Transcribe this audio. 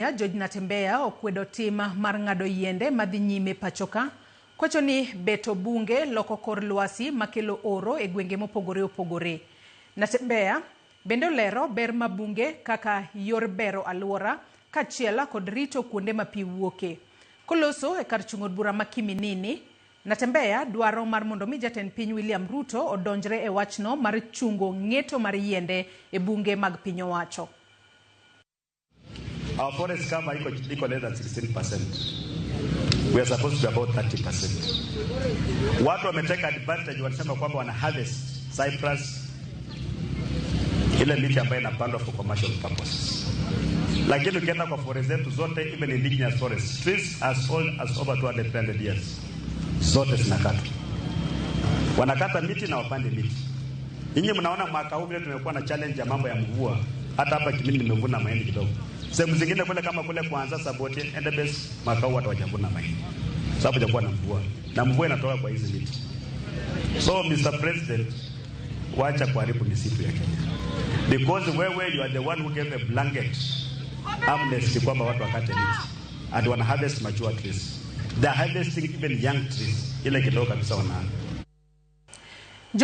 George Natembeya okwedo tim mar ng'ado yiende madhi nyime pachoka kowacho ni beto bunge loko kor lwasi makelo oro e gwenge mopogore opogore. Natembeya bende olero ber ma bunge kaka yor bero aluora kaachiel kod rito kuonde ma pi wuoke. Koloso e kar chung' od bura ma Kiminini, Natembeya dwaro mar mondo mi jatend piny William Ruto odonjre e wachno mar chungo ng'eto mar yiende e bunge mag piny owacho. Our forest cover iko less than 16%. We are supposed to be about 30%. Watu wameteka advantage, wanasema kwamba wana harvest cypress, ile miti ambayo inapandwa for commercial purposes. Lakini ukienda kwa forest zetu zote, even indigenous forest, trees as old as over 200 300 years, zote zinakatwa. Wanakata miti na wapande miti. Nyinyi mnaona mwaka huu vile tumekuwa na challenge ya mambo ya mvua. Hata hapa Kimini nimevuna mahindi kidogo. Sehemu zingine kule kama kule Kwanza, Saboti, Endebess, mwaka huu watu hawajavuna mahindi sababu hajakuwa na mvua, na mvua inatoka kwa hizi miti. So Mr. President, wacha kuharibu misitu ya Kenya because wewe, you are the one who gave a blanket amnesty kwamba watu wakate miti and wana harvest mature trees. They are harvesting even young trees, ile kidogo kabisa wana Jopuonj.